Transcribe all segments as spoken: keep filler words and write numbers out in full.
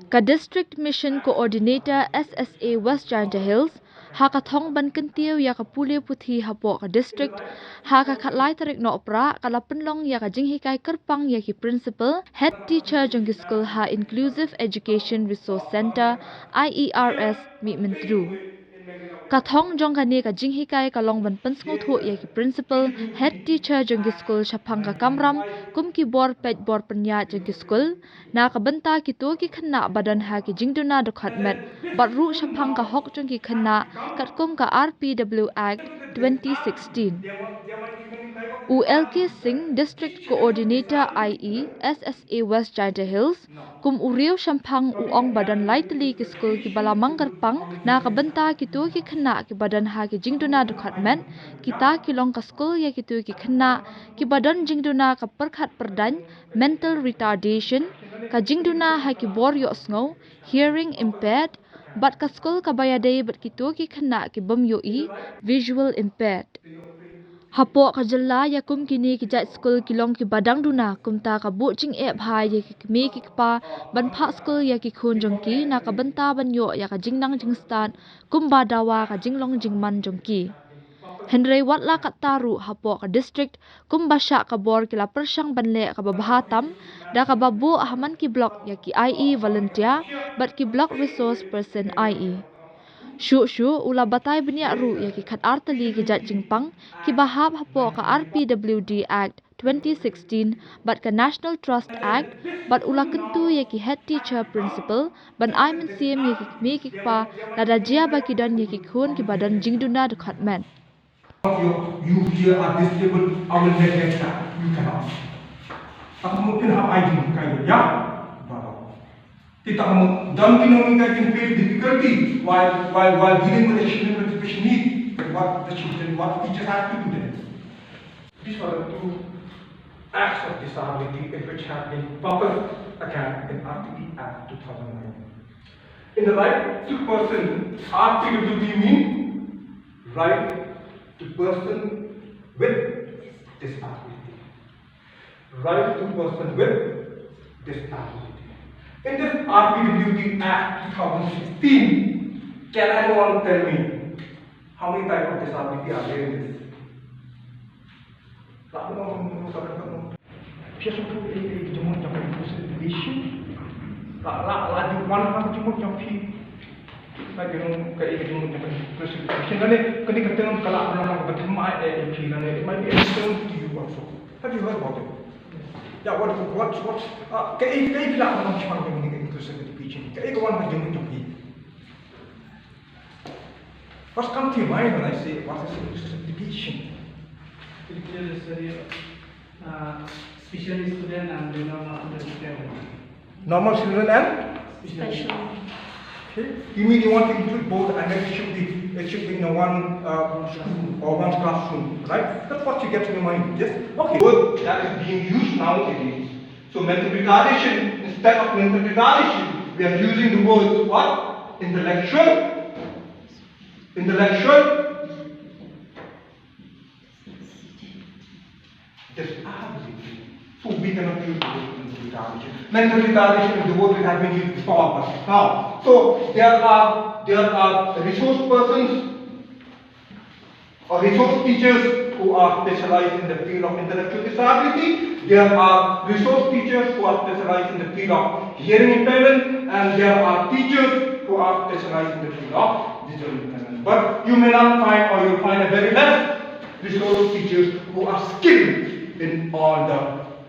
Ka District Mission Coordinator S S A West Jaintia Hills, ha ka thong ban kyntiew ïa ka pule puthi hapoh ka district, ha ka khatlai tarik Nohprah ka la pynlong ïa ka jinghikai kyrpang ïa ki principal, head teacher jong ki skul ha Inclusive Education Resource Centre, I E R S, Mihmyntdu. Ka thong jong kane ka jinghikai ka long ban pynsngewthuh ïa ki principal, head teacher jong ki skul shaphang ka kamram kum ki bor peit bor pynïaid jong ki skul, na ka bynta kito ki khynnah ba don ha ki jingduna dkhot met, bad ruh shaphang ka hok jong ki khynnah katkum ka R P W Act twenty sixteen. U L K Singh, District Coordinator I E, S S A West Jaintia Hills, kum u riew shemphang u ong ba don lai tylli ki skul kiba la mang kyrpang na ka bynta kito ki khynnah kiba don ha ki jingduna dkhot met, kita ki long ka skul ïa kito ki khynnah kiba don jingduna ka pyrkhat pyrdaiñ, mental retardation, ka jingduna ha ki bor ïohsngew, hearing impaired, bad ka skul kaba ïadei bad kito ki khynnah ki bym ïohi, visual impaired. Hapoh ka jylla ïa kum kine ki jait skul ki long kiba dang duna, kumta ka buh jingeh bha ïa ki kmie ki kpa ban phah skul ïa ki khun jong ki na ka bynta ban ïoh ïa ka jingnang jingstad kumba dawa ka jinglong jingman jong ki. Hynrei wat la katta ruh hapoh ka district kumba shah ka bor ki la pyrshang ban leh kaba bha tam da kaba buh ha man ki block ïa ki I E volunteer bad ki block resource person I E. Shuh shuh u la batai bniah ruh ïa ki khatar tylli ki jait jingpang kiba hap hapoh ka R P W D Act twenty sixteen bad ka National Trust Act, bad u la kyntu ïa ki head teacher principal ban ai mynsiem ïa ki kmie ki kpa lada jia ba ki don ïa ki khun kiba don jingduna dkhot met. You, you here are disabled, I will neglect that. You cannot. Aku mungkin hak I D bukan ya. Bapak. Kita kamu dan you know, you can face difficulty while while while dealing with the children with special need. What the children, what teachers have to do then. These are the two acts of disability which have been published again in R T E Act two thousand nine. In the right to person, R P W D mean right to person with disability. Right to person with disability. In this R P W D Act two thousand sixteen, can anyone tell me how many type of disability are there in this? Phi sngewthuh ïa ka jingmut jong ka inclusive education? La la la ju wan ha ka jingmut jong phi. Ka jingmut ka jingmut jong ka inclusive education. Kane kane ka term ka la ka la ka thymmai ïa phi, kane it might be a term to you also. Have you heard about it? Yeah, what what what uh, ka ka phi la ka nong chang jong ka inclusive education. Ka ka wan ha ka jingmut jong phi. What's come to your mind when I say what is inclusive education? Inclusive study, uh, special student and the normal student together. Normal children and Special. Okay. You mean you want to include both and then it should be it should be in a one uh, school or one classroom, right? That's what you get in your mind, yes? Okay. Word that is being used nowadays. So mental retardation, instead of mental retardation, we are using the words what? Intellectual, intellectual disability. So we cannot use the word mental retardation. Mental retardation is the word that has been used before, but now. So there are there are resource persons or resource teachers who are specialized in the field of intellectual disability. There are resource teachers who are specialized in the field of hearing impairment, and there are teachers who are specialized in the field of visual impairment. But you may not find, or you'll find a very less resource teachers who are skilled in all the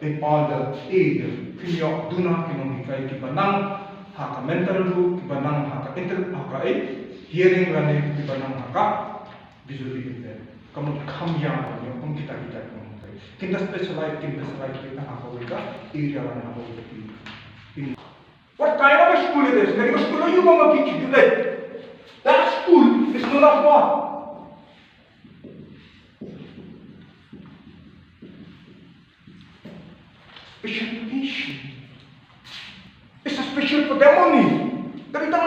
in all the areas. Phin ïoh duna ki nonghikai kiba nang ha ka mental ruh, kiba nang ha ka intel ha ka eh, hearing lane kiba nang ha ka visually impaired. Ka mut kham ïa ban ïoh kum kita kita ki nonghikai. Kin da specialize, kin da specialize kita ha kawei ka area lane ha kawei ka field. What kind of a school it is? Like a school you want to teach you today. That school is not of what? Special education. It's a special for them only. That is the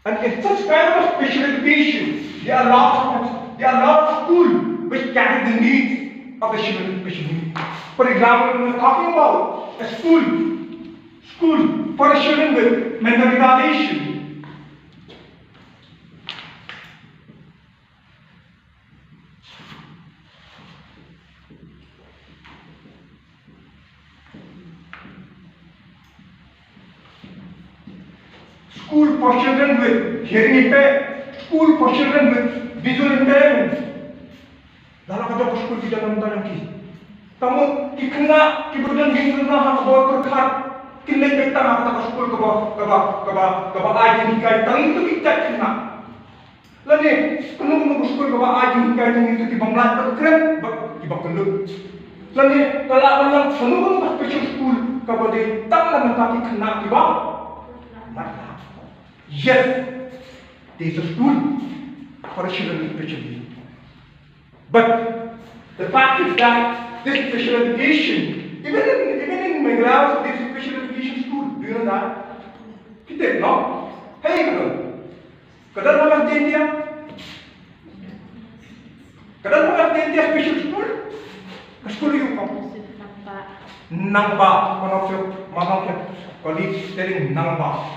And in such kind of special education, there are lots of there are lots of schools which cater the needs of the children with special needs. For example, we are talking about a school, School for children with mental retardation. School for children with hearing impairment, school for children with visual impairment. Lada ka dei ka skul ki don nangta ki. Tangba ki khynnah kiba don jingkyrkhu ha ka bor pyrkhat kin leit beit tang ha kata ka skul kaba, kaba, kaba, kaba ai jinghikai tang ïa kito ki jait khynnah. Lane kano kano ka skul kaba ai jinghikai tang ïa kito ki bym laitbakhreh bad kiba kyllut. Lane ka lah ban long kano kano ka special school kaba dei tang na ka bynta ki khynnah kiba mat lad. Yes, there is a school for children with special needs. But the fact is that this special education, even in, even in Meghalaya, this special education school, do you know that? Kita, no? Hey, ka don. Ka don ha North India? Ka don ha North India special school? Ka skul ïa u kong. Nangba, one of your, one of your colleagues telling Nangba.